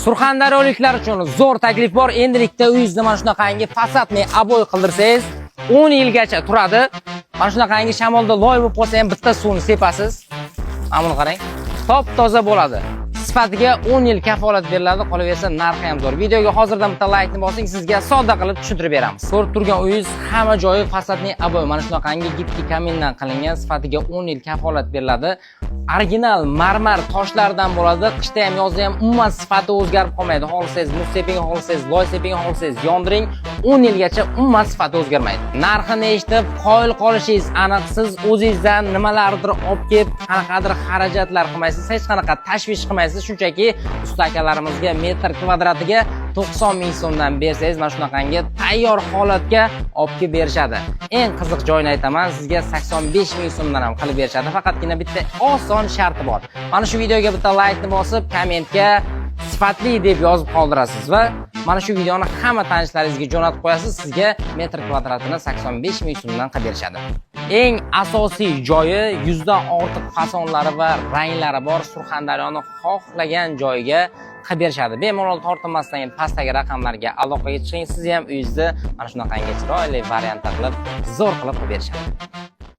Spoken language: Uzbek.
Surxondaryoliklar uchun zo'r taklif bor. Endilikda uyingizda mana shunaqangi фасадный обой qildirsangiz, 10 yilgacha turadi. Mana shunaqangi shamolda loy bo'lib qolsa ham bitta suvni sepasiz. Mana buni qarang. Top toza bo'ladi. Sifatiga 10 yil kafolat beriladi, qolaversa narxi ham zo'r. Videoga hozirdan bitta laykni bosing, sizga sodda qilib tushuntirib beramiz. Ko'rib turgan uyingiz hamma joyi фасадный обой, mana shunaqangi гибкий камень dan qilingan, sifatiga 10 yil kafolat beriladi. Original marmar toshlardan bo'ladi. Qishda ham, yozda ham umuman sifati o'zgarib qolmaydi. Xohlasangiz muz seping, xohlasangiz loy seping, xohlasangiz yondiring, 10 yilgacha umuman sifati o'zgarmaydi. Narxini eshitib qoyil qolishingiz aniq. Siz o'zingizdan nimalardir olib kelib, qanaqadir xarajatlar qilmaysiz, hech qanaqa tashvish qilmaysiz. Shunchaki usta akalarimizga metr kvadratiga 90 ming so'mdan bersangiz, mana shunaqangi tayyor holatga olib kelib berishadi. Eng qiziq joyini aytaman, sizga 85 ming so'mdan ham qilib berishadi. Faqatgina bitta oson sharti bor. Mana shu videoga bitta laykni bosib, kommentga "sifatli" deb yozib qoldirasiz va mana shu videoni hamma tanishlaringizga jo'natib qo'yasiz, sizga metr kvadratini 85 ming so'mdan qilib berishadi. Eng asosiy joyi, 100 dan ortiq fasonlari va ranglari bor. Surxondaryoni xohlagan joyiga qilib berishadi. Bemalol tortinmasdan pastdagi raqamlarga aloqaga chiqing, siz ham uyingizni mana shunaqangi chiroyli variantda qilib, zo'r qilib qilib berishadi.